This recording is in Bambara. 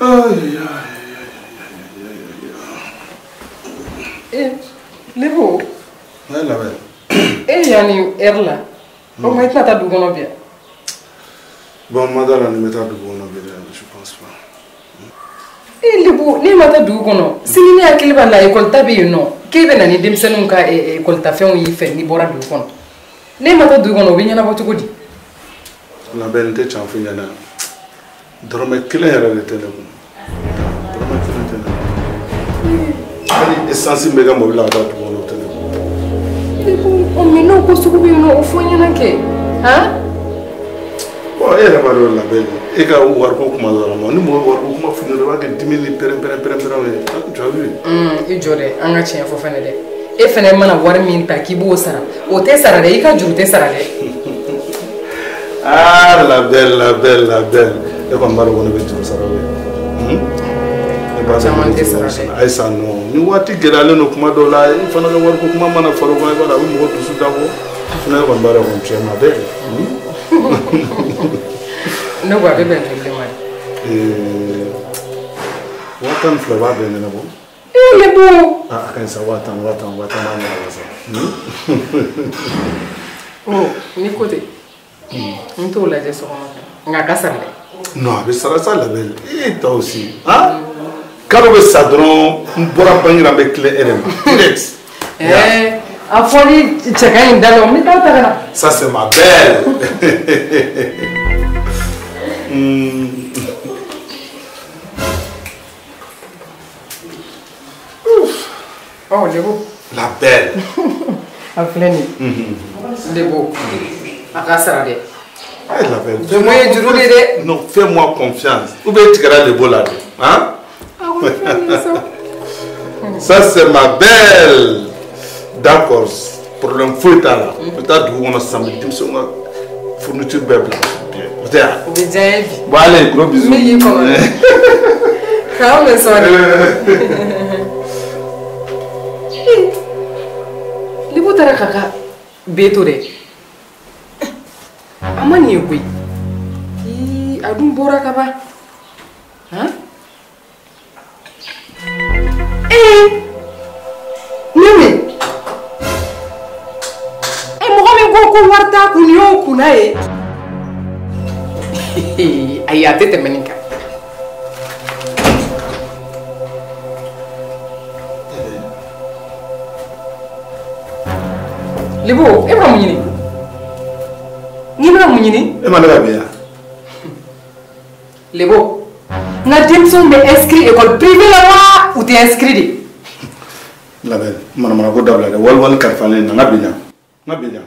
Aïe, aïe. Eh, Lebo. Ouais, la belle. Eh, yani erla. O ma tɛna taa dugu kɔnɔ bi? Bon, madame, ne bɛ taa dugu kɔnɔ bi dɛ, je pense pas. Eh, Lebo, ne ma taa dugu kɔnɔ. Sini ne hakili b'a la école ta bɛ yen nɔ. K'e bɛ na ni denmisɛnninw ka école ta fɛnw y'i fɛ n'i bɔra dugu kɔnɔ. Ne ma taa dugu kɔnɔ, o bɛ ɲɛnabɔ cogo di? La belle, n tɛ can f'i ɲɛna. Dɔrɔmɛ kelen yɛrɛ de tɛ ne kun. Dɔrɔmɛ kelen tɛ ne kun. Hali essence min bɛ kɛ mobili la ka taa dugu kɔnɔ, o tɛ ne kun. Lebo, o minɛnw ko sugu bɛ yen nɔ, o fɔ n ɲɛna kɛ. Han? Bon, e yɛrɛ b'a dɔn la belle, e ka wariko kuma dɔrɔn ma, ni mɔgɔ bɛ wariko kuma f'i ɲɛna, i b'a kɛ dimi ni pɛrɛn pɛrɛn pɛrɛn pɛrɛn ye. Tu as vu? I jɔ dɛ, an ka tiɲɛ fɔ fɛnɛ dɛ. E fɛnɛ mana wari min ta k'i b'o sara, o tɛ sara dɛ, i ka juru tɛ sara dɛ. Ah, la belle, la belle, la belle. E kɔni b'a dɔn ko ne bɛ juru sara o ye. E b'a dɔn ko ne bɛ juru sara. Ayisa non, ni waati gɛlɛyalen don kuma dɔw la, i fana ka wariko kuma mana fara o kan, i b'a dɔn a bɛ mɔgɔ dusu dabɔ. Sinon e kɔni b'a dɔn kɔni tu es ma belle. Ne ko a bɛ bɛn joli de ma de? 12,000 b'a bɛɛ ɲɛnabɔ. Eh, Lebo. Ah, a ka ɲi sa, 10,000, 10,000, 10,000 b'a ɲɛnabɔ sa. Oh, ni ko tɛ. N t'o lajɛ so kɔnɔ nka a ka sara dɛ. Non, a bɛ sara sa la belle. E toi aussi. Hein? Kalo bɛ sa dɔrɔn, n bɔra banque la n bɛ tilen e de ma. Direct. Eh, a fɔli cɛ ka ɲi da la, n bɛ taa ta ka na. Ça c'est ma belle. Oh, Lebo. La belle. A filɛ nin ye. Lebo. A ka sara dɛ. Eh, la belle. Juru ye juru de dɛ. Non, fais-moi confiance. Ou bien tigɛra Lebo la dɛ. Hein? Ça c'est ma belle. D'accord. Problème foyi t'a la. N bɛ taa dugu kɔnɔ sisan, n bɛ denmisɛnw ka fourniture bɛɛ bila. O tɛ yan? O bɛ diya n ye bi. Bon, allez, gros bisous. N bɛ k'i kɔnɔ dɛ. K'an bɛn sɔɔni. Lebo taara k'a ka be to dɛ. A ma nin ye koyi. Ii, a dun bɔra ka ban. Han? Ee! Nene! E mɔgɔ min ko ko wari t'a kun, nin y'o kunna ye. Ayi, a tɛ tɛmɛ nin kan. Lebo, e bɛna mun ɲini? N'i bɛna mun ɲini? E ma ne ka bi yan. Lebo, n ka denmisɛnw bɛ inscrit école privée la wa u tɛ inscrit de? La belle, manamana ko dabila dɛ, wali wali kalifa ne na, n ka bi yan. N ka bi yan.